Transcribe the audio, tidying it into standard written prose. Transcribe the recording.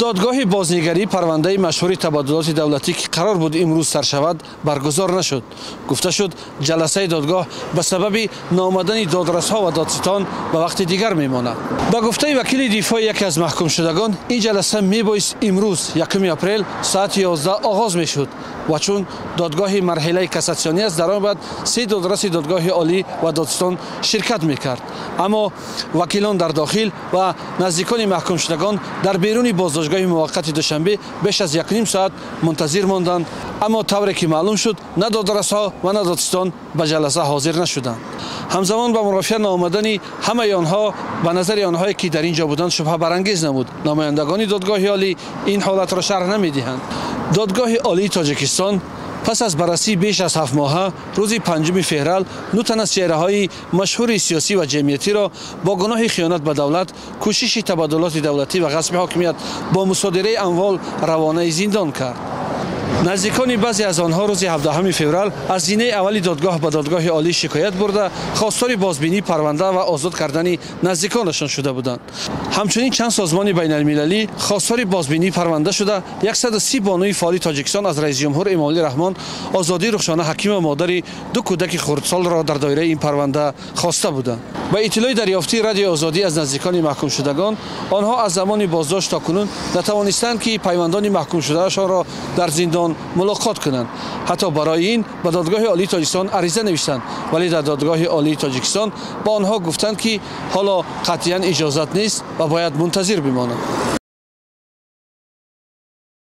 Додгоҳи бознигарии парвандаи машҳури табаддулоти давлатӣ, ки қарор буд имрӯз сар шавад, баргузор нашуд. Гуфта шуд, ҷаласаи додгоҳ ба сабаби наомадани додрасҳо ва додситон ба вақти дигар мемонад. Ба гуфтаи вакили дифои яке аз маҳкумшудагон, ин ҷаласа мебоист имрӯз, 1 апрел, соати 11 оғоз мешуд ва чун додгоҳи марҳилаи кассатсионӣ аст, дар он бояд 3 додраси додгоҳи олӣ ва додситон ширкат мекард. Аммо вакилон дар дохил ва наздикони маҳкумшудагон дар беруни боздоштгоҳи муваққати Душанбе беш аз 1.5 соат мунтазир монданд. Аммо тавре ки маълум шуд, на додрасҳо ва на додситон ба ҷаласа ҳозир нашуданд. Ҳамзамон ба мурофиа наомадани ҳамаи онҳо ба назари онҳое, ки дар ин ҷо буданд, шубҳабарангез намуд. Намояндагони додгоҳи олӣ ин ҳолатро шарҳ намедиҳанд. Додгоҳи олии Тоҷикистон пас аз баррасии беш аз 7 моҳа рӯзи 5 феврал 9 тан аз чеҳраҳои машҳури сиёсӣ ва ҷамъиятиро бо гуноҳи хиёнат ба давлат, кӯшиши табаддулоти давлатӣ ва ғасби ҳокимият бо мусодираи амвол равонаи зиндон кард. Наздикони баъзе аз онҳо рӯзи 17 феврал аз зинаи аввали додгоҳ ба додгоҳи олӣ шикоят бурда, хостори бозбинии парванда ва озод кардани наздиконашон шуда буданд. Ҳамчунин чанд созмони байналмилалӣ хостори бозбинии парванда шуда, 130 бонуи фаъоли Тоҷикистон аз раисҷумҳур Эмомалӣ Раҳмон озодии Рухшона Ҳакимова, модари 2 кӯдаки хурдсолро дар доираи ин парванда хоста буданд. Ба иттилои дарёфтии Радиои Озодӣ аз наздикони маҳкумшудагон, онҳо аз замони боздошт то кунун натавонистанд, ки пайвандони маҳкумшудаашонро дар зиндон мулоқот кунанд. Ҳатто барои ин ба додгоҳи олии Тоҷикистон ариза навиштанд, вале дар додгоҳи олии Тоҷикистон ба онҳо гуфтанд, ки ҳоло қатъиян иҷозат нест ва бояд мунтазир бимонанд.